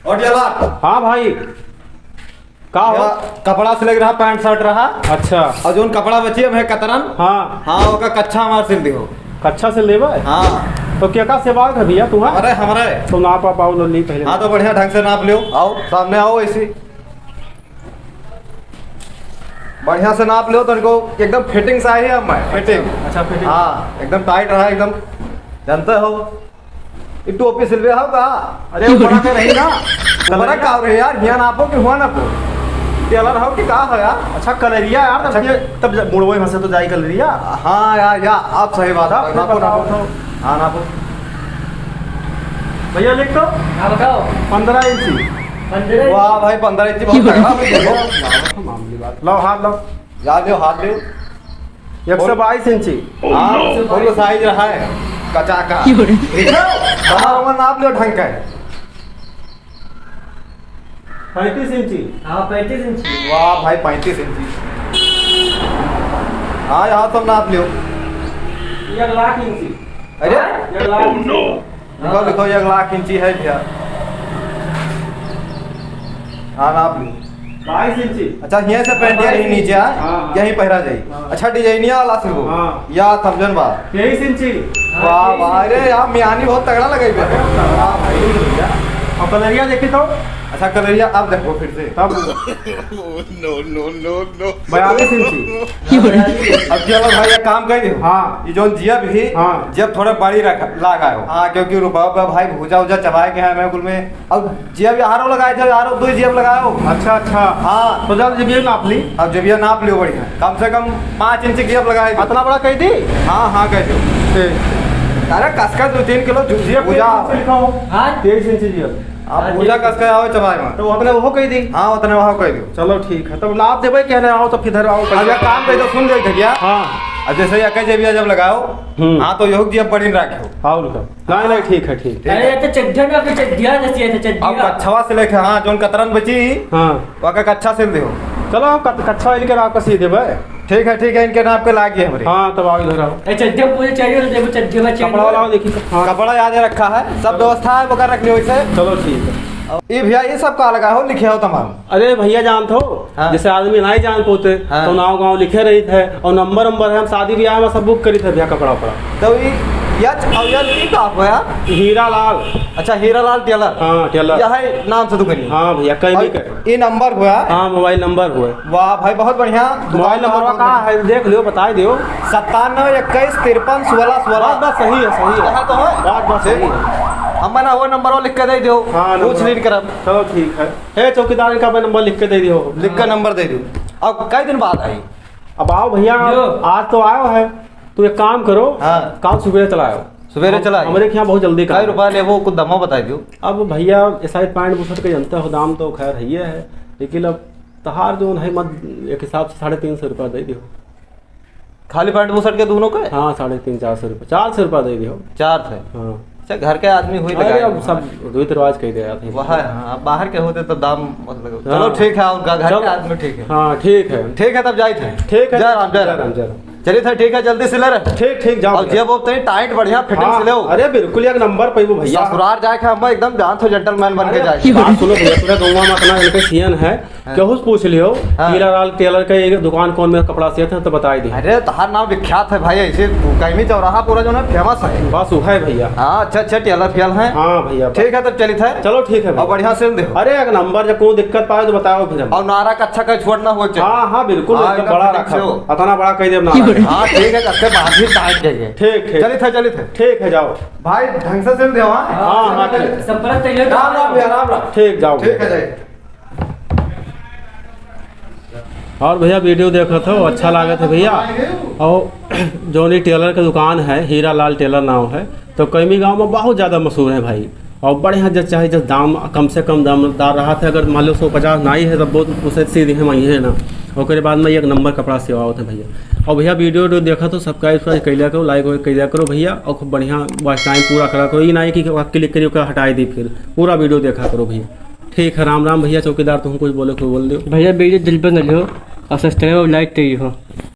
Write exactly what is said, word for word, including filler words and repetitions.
और ये ला। हाँ भाई, का हो? या कपड़ा सिले रहा, पैंट शर्ट रहा। अच्छा। और जोन कपड़ा बची है, मैं कतरन। हाँ। हाँ, ओका कच्छा हमार सिल दियो। कच्छा सिल देबे? हाँ। तो के का सेवा है भैया तुम्हारा? अरे, हमारा है। तो नाप आप आओ, लो ली पहले। हाँ, तो बढ़िया ढंग से नाप लियो। आओ, सामने आओ ऐसे। बढ़िया से नाप लियो, तो इनको एकदम फिटिंग से आई है हमारे। फिटिंग। अच्छा, फिटिंग। हाँ, एकदम टाइट रहा, एकदम। जानते हो, ये टोपी सिलवे हो का? अरे, वो बड़ा के रही ना। बड़ा का हो रहे यार, हियाँ नापो कि हुआँ नापो? टेलर हो कि का हो यार? अच्छा, कलरिया यार, तब अच्छा। ये, तब जब मुड़वे में से तो जाई कलरिया। हाँ यार, या, आप सही बात है। तब नापो, बताओ नापो। तो। हाँ, नापो। भैया, लिख तो। हाँ, बताओ। पन्द्रह इंची। पन्द्रह इंची। वाह भाई, पन्द्रह इंची बहुत तगड़ा हो गया। मामूली बात। लाओ, हाथ लाओ। जा लियो, हाथ लियो। एक सौ बाईस इंची। हाँ, फुल साइज रहा है, कचा का। क्यों रे? ठीक है? हमारा उम्र नाप लियो ढंग का है। पैंतीस इंची। हाँ, पैंतीस इंची। वाह भाई, पैंतीस इंची। हाँ, यहाँ सब नाप लियो। एक लाख इंची। अरे? एक लाख इंची। लिखो, लिखो, एक लाख इंची है भैया। हाँ, नाप लियो। बाईस इंची। अच्छा, हियाँ से पैंट हाँ, यही नीचे आए, हाँ, हाँ। यहीं पहरा जाई। हाँ। अच्छा, डिजाइनिया वाला सिलबो। हाँ। या समझन बा। तेईस इंची। वाह, हाँ, वाह, तेईस अरे इंची। यार, मियानी बहुत तगड़ा लगे बे। अरे, तगड़ा भाई भैया। और कलरिया देखी तो? अच्छा, कलरिया अब देखो फिर से। तब। No, no, no, no। बयालीस इंची। अब चलो भाई, एक काम कर दियो। हाँ। ये जोन जियब ही, हाँ। जियब थोड़ा बड़ी रख, लगायो। हाँ, क्योंकि रुपया पे भाई भूजा उजा चबाए के हैं मैं कुल में। अब जियब यारो लगाए थे, यारो दो जियब लगायो। अच्छा, अच्छा। हाँ। तो जब जियब नाप ली। अब जियब ये नाप लियो बढ़िया, कम से कम पाँच इंच की जियब लगाए थे। इतना बड़ा कह दी? हाँ, हाँ, कह दो। ठीक। अरे, कसकर दो तीन किलो जु-, जियब भूजा। तेईस इंच लिखा हो। हाँ। तेईस इंच जियब। आप हाँ, भूजा ठीक। कसकर आओ चबाए में। तो उतने वो कह दी। हाँ, उतने वहाँ कह दो। चलो, ठीक है। तब नाप देबे, कहने आओ तो फिर आओ। अब एक काम कर दो, सुन ले भैया। हाँ। अब जैसे ये कह जेबिया जब लगाओ, हम्म। हाँ, तो यहू जियब बड़ी रखो। हाँ, उनका। नहीं, नहीं, ठीक है, ठीक। अरे, ये तो चड्ढा ना, अपनी चड्ढिया जैसी है, तो चड्ढिया। अब कच्छवा से लेके, हाँ, जोन कतरन बची, हाँ। वका कच्छा सिल दियो। चलो, हम कत-, कच्छा इनके नाप का सी देबे। ठीक है, ठीक है, इनके नाप के लाग गए हमरे। हाँ, तब आओ इधर आओ। ए, चड्ढे पूरे चाहिए तो देखो, चड्ढे में चाहिए। कपड़ा वाला देखिए, हाँ। कपड़ा याद रखा है, सब व्यवस्था है, वगैरह रख लियो इसे। चलो, ठीक है। अब ये भैया, ये सब का लगा हो, लिखे हो तमाम? अरे भैया, जानत हो, हाँ। जैसे आदमी नहीं जान पाते, हाँ। तो नाव गाँव लिखे रही थे, और नंबर वंबर है, हम शादी ब्याह में सब बुक करी थे भैया, कपड़ा वपड़ा। तो ये, या च-, और या नहीं का हुआ? हीरा लाल। अच्छा, हीरा लाल टेलर। हाँ, टेलर। यह है नाम से दुकानी? हाँ भैया, कहीं और भी कर। ये नंबर हुआ? हाँ, मोबाइल नंबर हुआ। वाह भाई, बहुत बढ़िया। मोबाइल नंबर का है, देख लियो, बताई दियो। सत्तानवे इक्कीस तिरपन सोलह सोलह। बात, बात सही है, सही है। यहाँ तो है। बात, बात सही है। हम ना वो नंबर लिख के दे दियो। हाँ, पूछ नंबर। लीन करब। चलो ठीक है। हे चौकीदार, इनका मैं नंबर लिख के दे दियो। लिख के नंबर दे दियो। अब कई दिन बाद आई? अब आओ भैया, जो। आज तो आयो है, तो एक काम करो, हाँ। काल सुबेरे चला आओ। सुबेरे हम, चला आओ। हमरे के यहाँ बहुत जल्दी काम कई है। रुपया लेबो, कुछ दमो बताई दियो। अब भैया, ऐसा ही पैंट बुशर्ट के जनता हो, दाम तो खैर है ही है, लेकिन अब तहार जो है मत, एक हिसाब से साढ़े तीन सौ रुपया दे दियो। खाली पैंट बुशर्ट के दोनों के? हाँ, साढ़े तीन, चार सौ रुपया, चार सौ रुपया दे दियो। चार सौ? हाँ। अच्छा, घर के आदमी हुई अरे, लगाए अब हो। सब रीत रिवाज कह दे जाते हैं। वह है, हाँ, बाहर के होते तो दाम, मतलब, हाँ। चलो ठीक है, और घर चलो। के आदमी ठीक है। हाँ, ठीक है। ठीक है, तब जाइत है। ठीक है। जय राम, जय जय राम। राम, जय राम। चलित है, ठीक है, जल्दी सिले रहे। ठीक, ठीक, जाओ और भैया। जेब ओब तनी टाइट बढ़िया फिटिंग हाँ, सिले हो। अरे बिल्कुल एक नंबर पैबो भैया। ससुरार जाए के हम एकदम जानत हो gentleman बन के अरे जाए। बात सुनो भैया, पूरा गौवा में अपना इनके सीएन है। हाँ। केहू से पूछ लियो, हाँ। हीरा लाल टेलर के ये दुकान कौन में कपड़ा सियत है तो बताई दे। अरे, तहार नाम विख्यात है भाई, ऐसे कहीं चौराहा पूरा जो ना famous है। बस वो है भैया। हाँ, अच्छा, अच्छा, टेलर फेल है। हाँ भैया, बस। ठीक है, तब चलित है। चलो, ठीक है और भैया। बढ़िया सिल दे। अरे, एक नंबर, जब कोई दिक्कत पाए तो बताओ फिर हम। और नारा का अच्छा का छोट ना हो चाहिए। हाँ, हाँ, बिल्कुल, हाँ, एकदम एकदम बड़ा ठीक रखा से हो। हो। इतना बड़ा कह दे नारा। हाँ, ठीक है, कस्ते बाहर ही टाइट जाइए। ठीक, ठीक। चलित है, चलित है। ठीक है, जाओ। भाई, ढंग से सिल दे, हाँ? हाँ, हाँ, ठीक। संपर्क चाहिए तो राम, राम भैया, राम, राम। ठीक, जाओ। ठीक है, जाइए। और भैया वीडियो देखत हो, अच्छा लागत है भैया। और जौन ई टेलर के दुकान है, हीरा लाल टेलर नाम है, तो कैमी गांव में बहुत ज़्यादा मशहूर है भाई। और बढ़िया जस चाहे जस दाम, कम से कम दामदार रहा था, अगर मान लो सौ पचास नाई है तब बहुत उसे सीधे हम आई है ना। ओकरे बाद में एक नंबर कपड़ा सिवावत है भैया। और भैया वीडियो, वीडियो देखत हो, subscribe, subscribe कैला करो, like वाइक कैला करो भैया। और खूब बढ़िया watch time पूरा करा करो, ये नहीं कि click करिए ओकरा हटाई दी, फिर पूरा वीडियो देखा करो भैया। ठीक है, राम राम भैया। चौकीदार, तुम कुछ बोले, कुछ बोल दो। भैया, वीडियो दिल पे न लियो और subscribe और like चाहिए हो।